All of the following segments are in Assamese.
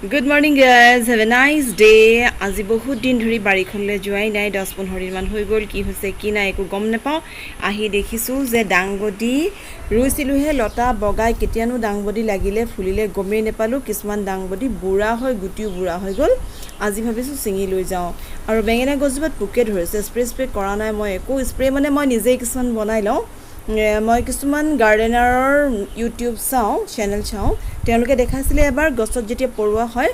Good morning guys, have a nice day. আজি বহুত দিন ধৰি বাৰীখনলৈ যোৱাই নাই, 10-15 দিনমান হৈ গ'ল। কি হৈছে কি নাই একো গম নাপাওঁ। আহি দেখিছোঁ যে দাংবডি ৰুইছিলোঁহে, লতা বগাই কেতিয়ানো দাংবডি লাগিলে ফুলিলে গমেই নাপালোঁ। কিছুমান দাংবডি বুঢ়া হৈ গুটিও বুঢ়া হৈ গ'ল। আজি ভাবিছোঁ ছিঙি লৈ যাওঁ। আৰু বেঙেনা গছজোপাত পোকে ধৰিছে। স্প্ৰে স্প্ৰে কৰা নাই মই একো স্প্ৰে, মানে মই নিজেই কিছুমান বনাই লওঁ। মই কিছুমান গাৰ্ডেনাৰৰ ইউটিউব চাওঁ, চেনেল চাওঁ। তেওঁলোকে দেখাইছিলে এবাৰ, গছত যেতিয়া পৰুৱা হয়,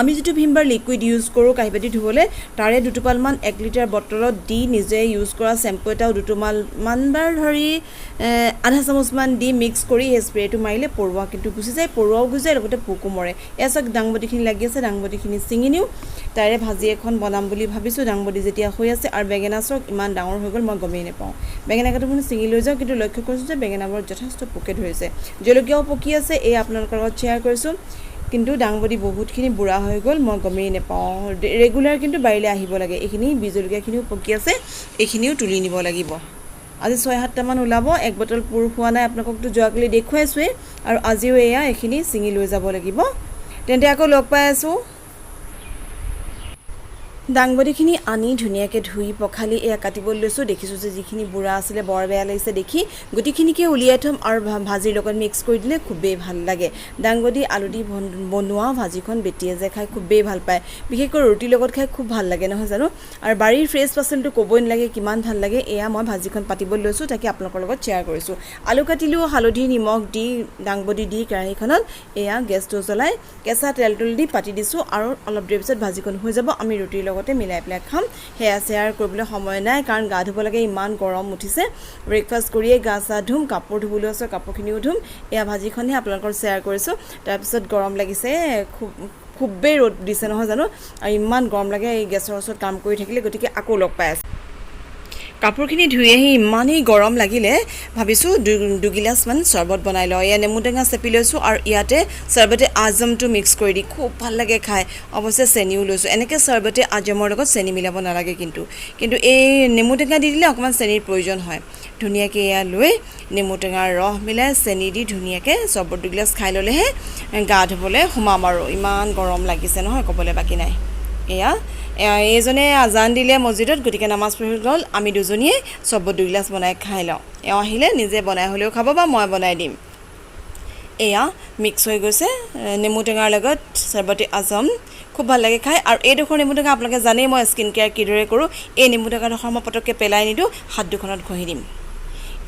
আমি যিটো ভীম বাৰ লিকুইড ইউজ কৰোঁ কাঁহী বাতি ধুবলৈ, তাৰে দুটোপালমান 1 লিটাৰ বটলত দি নিজে ইউজ কৰা চেম্পু এটাও দুটোপালমান বাৰ ধৰি আধা চামুচমান দি মিক্স কৰি সেই স্প্ৰেটো মাৰিলে পৰুৱা কিন্তু গুচি যায়। পৰুৱাও গুচি যায়, লগতে পোকো মৰে। এয়া চাওক, দাংবডিখিনি লাগি আছে। দাংবডিখিনি ছিঙি নিওঁ, তাৰে ভাজি এখন বনাম বুলি ভাবিছোঁ, দাংবডি যেতিয়া হৈ আছে। আৰু বেঙেনা চাওক, ইমান ডাঙৰ হৈ গ'ল, মই গমেই নাপাওঁ। বেঙেনা কেইটামান ছিঙি লৈ যাওঁ, কিন্তু লক্ষ্য কৰিছোঁ যে বেঙেনাবোৰত যথেষ্ট পোকে ধৰিছে। জলকীয়াও পকি আছে, এই আপোনালোকৰ লগত শ্বেয়াৰ কৰিছোঁ। কিন্তু দাংবডি বহুতখিনি বুঢ়া হৈ গ'ল, মই গমেই নাপাওঁ। ৰেগুলাৰ কিন্তু বাৰীলৈ আহিব লাগে। এইখিনি বিহ জলকীয়াখিনিও পকি আছে, এইখিনিও তুলি নিব লাগিব। আজি 6-7টামান ওলাব। এক বটল পূৰ হোৱা নাই, আপোনালোককতো যোৱাকালি দেখুৱাইছোৱেই। আৰু আজিও এয়া এইখিনি ছিঙি লৈ যাব লাগিব। তেন্তে আকৌ লগ পাই আছোঁ। দাংবডিখিনি আনি ধুনীয়াকৈ ধুই পখালি এয়া কাটিবলৈ লৈছোঁ। দেখিছোঁ যে যিখিনি বুঢ়া আছিলে, বৰ বেয়া লাগিছে দেখি। গোটেইখিনিকে উলিয়াই থ'ম আৰু ভাজিৰ লগত মিক্স কৰি দিলে খুবেই ভাল লাগে। দাংবডি আলু দি বনোৱা ভাজিখন বেটিয়ে যে খাই খুবেই ভাল পায়। বিশেষকৈ ৰুটিৰ লগত খাই খুব ভাল লাগে, নহয় জানো? আৰু বাৰীৰ ফ্ৰেছ পাচলিটো ক'বই নালাগে কিমান ভাল লাগে। এয়া মই ভাজিখন পাতিবলৈ লৈছোঁ, তাকে আপোনালোকৰ লগত শ্বেয়াৰ কৰিছোঁ। আলু কাটিলোঁ, হালধি নিমখ দি দাংবডি দি কেৰাহীখনত এয়া গেছটো জ্বলাই কেঁচা তেল তুল দি পাতি দিছোঁ। আৰু অলপ দেৰি পিছত ভাজিখন হৈ যাব, আমি ৰুটিৰ লগতে মিলাই পেলাই খাম। সেয়া শ্বেয়াৰ কৰিবলৈ সময় নাই, কাৰণ গা ধুব লাগে, ইমান গৰম উঠিছে। ব্ৰেকফাষ্ট কৰিয়ে গা চা ধুম, কাপোৰ ধুবলৈ আছে, কাপোৰখিনিও ধুম। এয়া ভাজিখনহে আপোনালোকৰ শ্বেয়াৰ কৰিছোঁ। তাৰপিছত গৰম লাগিছে খুব, খুবেই ৰ'দ দিছে, নহয় জানো? আৰু ইমান গৰম লাগে এই গেছৰ ওচৰত কাম কৰি থাকিলে। গতিকে আকৌ লগ পাই আছোঁ। কাপোৰখিনি ধুই আহি ইমানেই গৰম লাগিলে, ভাবিছোঁ দুগিলাচমান চৰ্বত বনাই লওঁ। এয়া নেমু টেঙা চেপি লৈছোঁ আৰু ইয়াতে চৰ্বতে আজমটো মিক্স কৰি দি খুব ভাল লাগে খাই। অৱশ্যে চেনিও লৈছোঁ। এনেকৈ চৰ্বতে আজমৰ লগত চেনি মিলাব নালাগে কিন্তু, কিন্তু এই নেমু টেঙা দি দিলে অকণমান চেনিৰ প্ৰয়োজন হয়। ধুনীয়াকৈ এয়া লৈ নেমু টেঙাৰ ৰস মিলাই চেনি দি ধুনীয়াকৈ চৰ্বত দুগিলাচ খাই ল'লেহে গা ধুবলৈ সোমাম। আৰু ইমান গৰম লাগিছে নহয়, ক'বলৈ বাকী নাই। এয়া এইজনে আজান দিলে মছজিদত, গতিকে নামাজ পঢ়ি গ'ল। আমি দুজনীয়ে চৰ্বত দুগিলাচ বনাই খাই লওঁ। এওঁ আহিলে নিজে বনাই হ'লেও খাব বা মই বনাই দিম। এয়া মিক্স হৈ গৈছে নেমু টেঙাৰ লগত চৰ্বতে আজম, খুব ভাল লাগে খাই। আৰু এইডোখৰ নেমু টেঙা আপোনালোকে জানেই মই স্কিন কেয়াৰ কিদৰে কৰোঁ। এই নেমু টেঙাডোখৰ মই পটককৈ পেলাই নিদিওঁ, হাত দুখনত ঘঁহি দিম।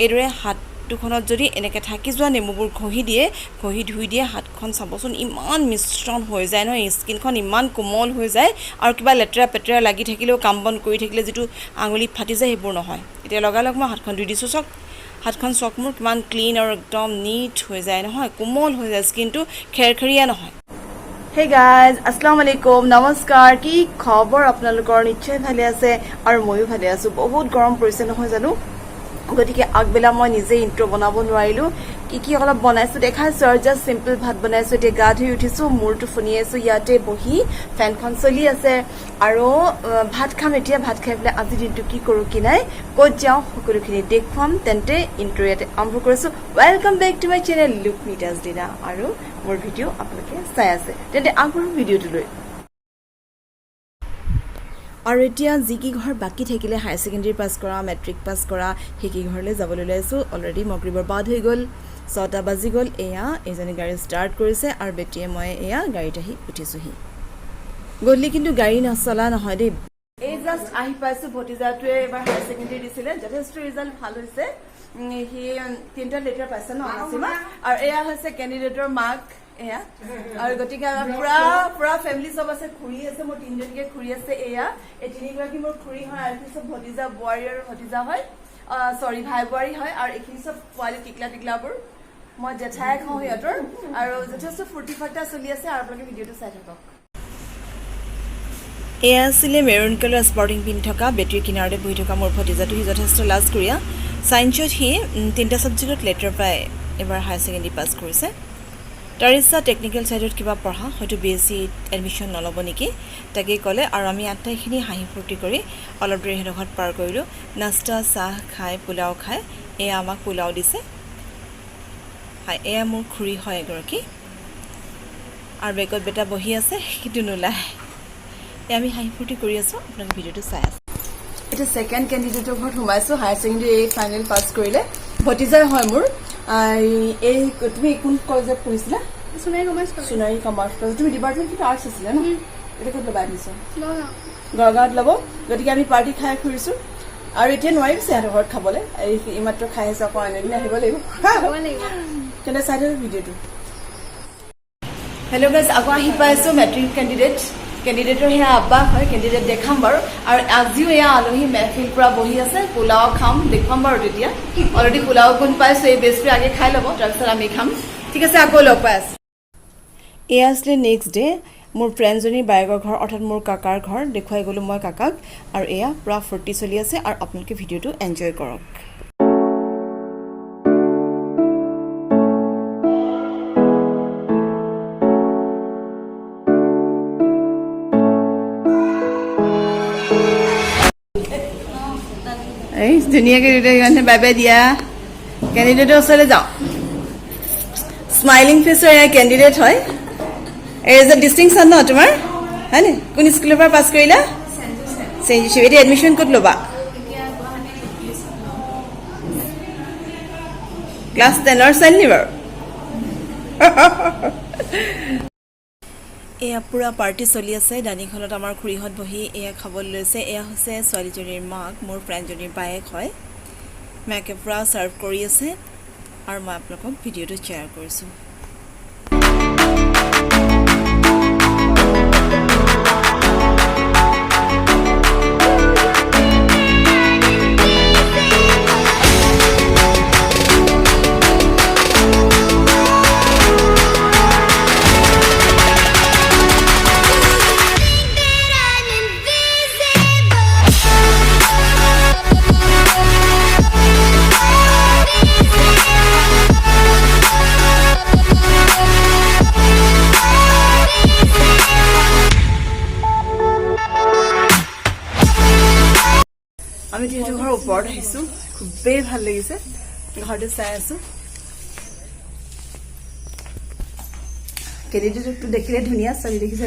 এইদৰে হাত দুখনত যদি এনেকৈ থাকি যোৱা নেমুবোৰ ঘঁহি দিয়ে, ঘঁহি ধুই দিয়ে হাতখন, চাবচোন ইমান মিশ্ৰণ হৈ যায় নহয়, স্কিনখন ইমান কোমল হৈ যায়। আৰু কিবা লেতেৰা পেতেৰা লাগি থাকিলেও, কাম বন কৰি থাকিলে যিটো আঙুলি ফাটি যায়, সেইবোৰ নহয়। এতিয়া লগালগ মই হাতখন ধুই দিছোঁ। চাওক হাতখন, চাওক মোৰ কিমান ক্লিন আৰু একদম নিট হৈ যায় নহয়, কোমল হৈ যায় স্কিনটো, খেৰখেৰীয়া নহয়। হে গাইজ, আসসালামু আলাইকুম, নমস্কাৰ। কি খবৰ আপোনালোকৰ? নিশ্চয় ভালে আছে আৰু ময়ো ভালে আছোঁ। বহুত গৰম পৰিছে, নহয় জানো? গতিকে আগবেলা মই নিজে ইণ্ট্ৰ' বনাব নোৱাৰিলোঁ। কি কি অলপ বনাইছোঁ দেখাইছোঁ আৰু জাষ্ট চিম্পল ভাত বনাইছোঁ। এতিয়া গা ধুই উঠিছোঁ, মূৰটো ফণিয়াইছোঁ ইয়াতে বহি, ফেনখন চলি আছে। আৰু ভাত খাম এতিয়া। ভাত খাই পেলাই আজিৰ দিনটো কি কৰোঁ কি নাই, ক'ত যাওঁ, সকলোখিনি দেখুৱাম। তেন্তে ইণ্ট্ৰ' ইয়াতে আৰম্ভ কৰিছোঁ। Welcome back to my channel look মিটাজ দিনা আৰু মোৰ ভিডিঅ' আপোনালোকে চাই আছে। তেন্তে আগবাঢ়ো ভিডিঅ'টোলৈ। আৰু এতিয়া যি কি ঘৰ বাকী থাকিলে, হায়াৰ ছেকেণ্ডেৰী পাছ কৰা, মেট্ৰিক পাছ কৰা, সেই কি ঘৰলৈ যাবলৈ ওলাইছোঁ। অলৰেডি মগৰিবৰ বাদ হৈ গ'ল, 6টা বাজি গ'ল। এয়া এইজনী গাড়ী ষ্টাৰ্ট কৰিছে আৰু বেটীয়ে মই এয়া গাড়ীত আহি উঠিছোঁহি। গধূলি কিন্তু গাড়ী নচলা নহয় দেই। এই জাষ্ট আহি পাইছোঁ। ভতিজাটোৱে এইবাৰ হায়াৰ ছেকেণ্ডেৰী দিছিলে, যথেষ্ট ৰিজাল্ট ভাল হৈছে। সি তিনিটা লেটাৰ পাইছে ন নাচিমা? আৰু এয়া হৈছে কেণ্ডিডেটৰ মাক এয়া। আৰু গতিকে আমাৰ পুৰা পুৰা ফেমিলি চব আছে, খুৰী আছে, মোৰ তিনিজনীকে খুৰী আছে। এয়া এই তিনিগৰাকী মোৰ খুৰী হয় আৰু এইখিনি চব ভতিজা বোৱাৰী আৰু ভতিজা হয়, চৰি, ভাই বোৱাৰী হয়। আৰু এইখিনি চব পোৱালি টিকলা টিকলাবোৰ, মই জেঠাই খাওঁ সিহঁতৰ। আৰু যথেষ্ট ফূৰ্তি ফাৰ্তা চলি আছে আৰু আপোনালোকে ভিডিঅ'টো চাই থাকক। এয়া আছিলে মেৰুণ কালাৰ স্পৰ্টিং পিন্ধি থকা, বেটীৰ কিনাৰতে বহি থকা মোৰ ভতিজাটো। সি যথেষ্ট লাজকুৰীয়া। ছায়েন্সত সি তিনিটা ছাবজেক্টত লেটাৰ পাই এইবাৰ হায়াৰ ছেকেণ্ডেৰী পাছ কৰিছে। তাৰ ইচ্ছা টেকনিকেল ছাইডত কিবা পঢ়া, হয়তো বিএছচিত এডমিশ্যন নল'ব নেকি, তাকেই ক'লে। আৰু আমি আটাইখিনি হাঁহি ফূৰ্তি কৰি অলপ দেৰি সিহঁতৰ ঘৰত পাৰ কৰিলোঁ। নাস্তা চাহ খাই, পোলাও খাই, এয়া আমাক পোলাও দিছে। হয়, এয়া মোৰ খুৰী হয় এগৰাকী। আৰু বেগত বেটা বহি আছে, কিন্তু নোলায়। এই আমি হাঁহি ফূৰ্তি কৰি আছোঁ, আপোনালোকে ভিডিঅ'টো চাই আছে। এতিয়া ছেকেণ্ড কেণ্ডিডেটৰ ঘৰত সোমাইছোঁ। হায়াৰ ছেকেণ্ডেৰী এই ফাইনেল পাছ কৰিলে, ভতিজাই হয় মোৰ। এই তুমি কোন কলেজত পঢ়িছিলা? Sonari commerce college. Sonari commerce college. তুমি ডিপাৰ্টমেণ্ট কিন্তু আৰ্টছ আছিলে ন? এতিয়া ক'ত ল'বা এডমিশ্যন? নগাঁও। গড়গাঁৱত ল'ব। গতিকে আমি পাৰ্টি খাই ফুৰিছোঁ আৰু এতিয়া নোৱাৰিম সিহঁতৰ ঘৰত খাবলৈ। এই এইমাত্ৰ খাই আহিছোঁ, আকৌ আন এদিন আহিব লাগিব। খাব লাগিব। তেন্তে চাই থাকক ভিডিঅ'টো। হেল্ল' গাইজ, আকৌ আহি পাইছোঁ। মেট্ৰিক কেণ্ডিডেটৰ সেয়া আব্বা হয়, কেণ্ডিডেট দেখাম বাৰু। আৰু আজিও এয়া আলহী মেহফিল পূৰা বহি আছে। পোলাও খাম, দেখুৱাম বাৰু তেতিয়া। অলৰেডি পোলাও কোন পাইছোঁ, এই বেজটোৱে আগে খাই ল'ব, তাৰপিছত আমি খাম। ঠিক আছে, আকৌ লগ পাই আছোঁ। এয়া আছিলে নেক্সট ডে। মোৰ ফ্ৰেণ্ডজনীৰ বায়েকৰ ঘৰ, অৰ্থাৎ মোৰ কাকাৰ ঘৰ দেখুৱাই গ'লোঁ মই কাকাক। আৰু এয়া পূৰা ফূৰ্তি চলি আছে আৰু আপোনালোকে ভিডিঅ'টো এনজয় কৰক। এই ধুনীয়াকৈ দুটাই বাই বাই দিয়া। কেণ্ডিডেটৰ ওচৰলৈ যাওঁ। স্মাইলিং ফেচৰ এয়া কেণ্ডিডেট হয়। এই যে ডিষ্টিংশ্যন ন তোমাৰ, হয়নে? কোন স্কুলৰ পৰা পাছ কৰিলা? Saint Joseph. এতিয়া এডমিশ্যন ক'ত ল'বা? ক্লাছ 10ৰ ছোৱালী নি বাৰু? এয়া পূৰা পাৰ্টি চলি আছে। ডাইনিং হলত আমাৰ খুৰীহঁত বহি এয়া খাবলৈ লৈছে। এয়া হৈছে ছোৱালীজনীৰ মাক, মোৰ ফ্ৰেণ্ডজনীৰ বায়েক হয়। মাকে পূৰা ছাৰ্ভ কৰি আছে আৰু মই আপোনালোকক ভিডিঅ'টো শ্বেয়াৰ কৰিছোঁ। That I'm invisible. আমি যিহেতু ঘৰৰ ওপৰত আহিছোঁ, খুবেই ভাল লাগিছে, ঘৰটো চাই আছোঁ। কেণ্ডিডেটটো দেখিলে ধুনীয়া ছোৱালী দেখিছে,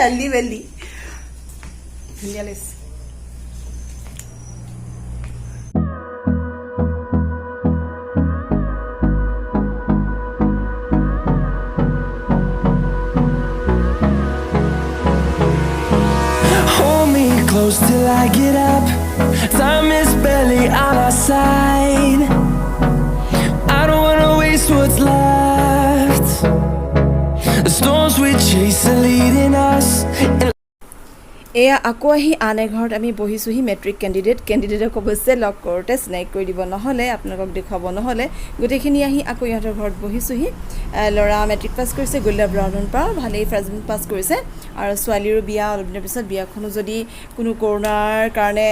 হেল্দি বেল্দি, ধুনীয়া লাগিছে। Hold me close till I get up. Time is barely on our side. I don't wanna waste what's left. The storms we chase are leading us, and এয়া আকৌ আহি আন এঘৰত আমি বহিছোঁহি। মেট্ৰিক কেণ্ডিডেট, কেণ্ডিডেটক অৱশ্যে লগ কৰোঁতে চিনাকি কৰি দিব নহ'লে, আপোনালোকক দেখুৱাব নহ'লে। গোটেইখিনি আহি আকৌ ইহঁতৰ ঘৰত বহিছোঁহি। ল'ৰা মেট্ৰিক পাছ কৰিছে গোল্লা ব্ৰাউনৰ পৰা, ভালেই ফাৰ্ষ্ট ডিভিজন পাছ কৰিছে। আৰু ছোৱালীৰো বিয়া অলপ দিনৰ পিছত। বিয়াখনো যদি কোনো কৰোণাৰ কাৰণে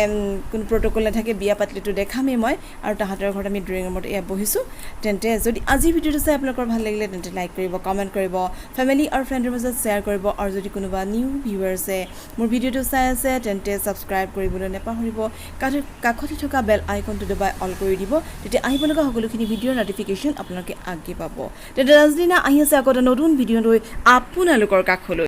কোনো প্ৰট'কল নাথাকে, বিয়া পাতিলেতো দেখামেই মই। আৰু তাহাঁতৰ ঘৰত আমি ড্ৰয়িং ৰুমত এয়া বহিছোঁ। তেন্তে যদি আজিৰ ভিডিঅ'টো চাই আপোনালোকৰ ভাল লাগিলে, তেন্তে লাইক কৰিব, কমেণ্ট কৰিব, ফেমিলি আৰু ফ্ৰেণ্ডৰ মাজত শ্বেয়াৰ কৰিব। আৰু যদি কোনোবা নিউ ভিউৱাৰ্ছে মোৰ ভিডিঅ'টো চাই আছে, তেন্তে ছাবস্ক্ৰাইব কৰিবলৈ নাপাহৰিব। কাষতে থকা বেল আইকনটো দবাই অল কৰি দিব, তেতিয়া আহিব লগা সকলোখিনি ভিডিঅ'ৰ নটিফিকেশ্যন আপোনালোকে আগে পাব। তেন্তে ৰাজদিনা আহি আছে আকৌ এটা নতুন ভিডিঅ' লৈ আপোনালোকৰ কাষলৈ।